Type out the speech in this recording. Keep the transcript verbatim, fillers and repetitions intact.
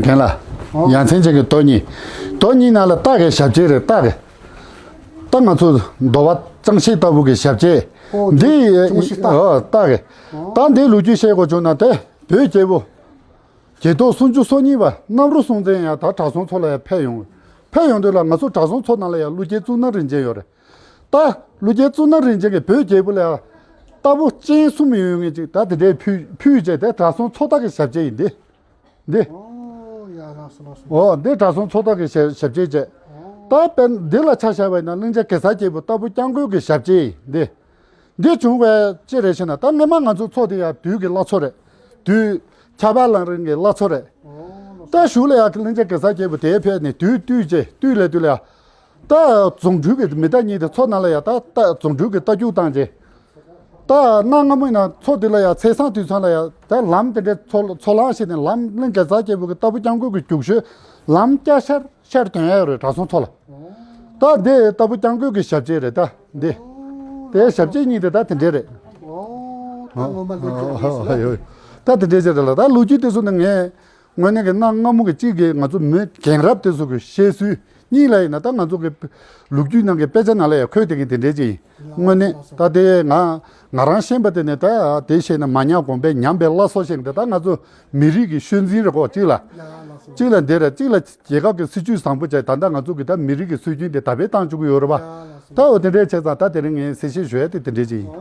དེ་ལ་ཨོ། ཡ་མཚན་ཅན་གྱི་དོ་གཉིས། དོ་གཉིས་ནང་ལ་རྟགས་ཀྱི་ཞབས་རྗེས་རེད། རྟགས་ཀྱི། ད་ང་ཚོ་འདོ་བ་གཙང་ཤེས་ལྟ་བུ་གི་ཞབས་རྗེས། ཨོ། འདི་གཙང་ཤེས་རྟགས། ཨོ། རྟགས་ཀྱི། ཨོ། ད་འདིའི་ལོ་རྒྱུས་བཤད་དགོས་བྱུང་ན་དེ་བོད་རྒྱལ་པོ་རྒྱལ་ཐོག་སུམ་ཅུ་སོ་གཉིས་པ་གནམ་རུ་སྲོང་བཙན་ཡང་ད་གྲྭ་ཚང་ཚོགས་ལ་ཡང་ཕེབས་ཡོང་། ཕེབས་ཡོང་དུས་ལ་ང་ཚོ་གྲྭ་ཚང་ཚོགས་ནང་ལ་ཡང་ཀླུ་རྒྱལ་གཙུག་ན་རིན་ཆེན་ཡོད་རེད། ད་ཀླུ་རྒྱལ་གཙུག་ན་རིན་ཆེན་གྱིས་བོད་རྒྱལ་པོ་ལ་ཡང་རྟ་ཕོ་སྤྱན་གསུམ་ཡོད་མཁན་ཅིག་ད་དེ་འདྲའི་ཕུལ་ཕུལ་བྱས་དེ་གྲྭ་ཚང་ཚོགས་རྟགས་ཀྱི་ཞབས་རྗེས་ཡིན་ཏེ། འདི། ཨོ་ཡ་ལགས་སོ་ལགས་སོ། ཨོ་འདི་གྲྭ་ཚང་ཚོགས་རྟགས་ཀྱི་ཞབས་ཞབས་རྗེས་བྱས། ད་དཔེར་འདི་ལ་ཆ་བཞག་པ་ཡིན་ན་གླིང་རྗེ་གེ་སར་རྒྱལ་པོ་རྟ་ཕོ་སྐྱབས་མགོན་གྱི་ཞབས་རྗེས་ཡིན་འདི། འདི་བྱུང་བའི་ཅི་རེད་ཞེ་ན་ད་སྔོན་མ་ང་ཚོ་ཚོགས་དེ་ཡང་དུས་ཀྱི་བླ་མཚོ་རེད། དུས་ཆར་པ་ལང་རིང་གི་བླ་མཚོ་རེད། ད་གཞུག་ལ་ཡང་གླིང་རྗེ་གེ་སར་རྒྱལ་པོ་དེའི་ཕེབས་ནས་དུས་བཏུས་རྗེས་བཏུས་ལས་དུས་ལ་ཡང་། ད་རྫོང་འཕྲུལ་གྱི་མི་རྟ་གཉིས་དེ་མཚོ་ནང་ལ་ཡང་ད་ད་རྫོང་འཕྲུལ་གྱི་རྟ་རྒྱུག་བཏང་རྗེས། ད་གནའ་སྔ་མོ་ཡིན་ན་མཚོ་འདི་ལ་ཡང་ཚེས་བཟང་དུས་མཚམས་ལ་ཡང་ད་ལམ་དེ་འདྲའི་མཚོ་མཚོ་ལམ་ཞིག་ནས་ལམ་གླིང་གེ་སར་རྒྱལ་པོ་གི་རྟ་ཕོ་སྐྱབས་མགོན་གྱི་རྒྱུགས་ཤོད་ལམ་སྐྱ་ཤར་ཤར་དོན་ཡག་རེད་གྲྭ་ཚང་མཚོ་ལ། ད་འདི་རྟ་ཕོ་སྐྱབས་མགོན་གྱི་ཞབས་རྗེས་རེད་ད་འདི། དེའི་ཞབས་རྗེས་གཉིས་དེ་ད་དེ་འདྲའི་རེད། ད་དེ་འདྲའི་ཞིག་རེད་ལ་ད་ལོ་རྒྱུས་དེ་ཚོ་ནི་ངས། དངོས་གནས་ཀྱི་གནའ་སྔ་མོ་གི་གཅིག་གི་ང་ཚོ་མི་རྒན་རབས་དེ་ཚོ་གི་བཤད་སྲོལ་གཉིས་ལ་ཡིན་ན་ད་ང་ཚོ་གི་ལོ་རྒྱུས་ནང་གི་དཔེ་ཆ་ནང་ལ་ཡང་འཁོད་བསྡད་མཁན་དེ་འདྲས་ཅིག་ཡིན། དངོས་གནས་ད་དེ་ང་ང་རང་ཤེས་པ་དེ་ནས་ད་དེ་བཤད་ན་མ་ཉམས་གོང་འཕེལ་ཉམས་པའི་བླ་སྲོག་ཤིག་དེ་ད་ང་ཚོ་མི་རིགས་ཀྱི་ཤོད་འཛིན་རེད་གོ་གཅིག་ལ། གཅིག་ལ་འདི་རེད་གཅིག་ལ་རྒྱལ་ཁབ་ཀྱི་སྲིད་ཇུས་བཟང་པོ་བྱས་ད་ལྟ་ང་ཚོ་གི་ད་མི་རིགས་ཀྱི་སྲོལ་རྒྱུན་དེ་ད་སྤེལ་བཏང་བཅུག་གི་ཡོད་རེད་པ། ད་འོ་དེ་འདྲས་བྱས་ཙང་ད་དེ་རིང་ངས་གསལ་བཤད་ཞུ་ཡ་དེ་དེ་འདྲས་ཅིག་ཡིན།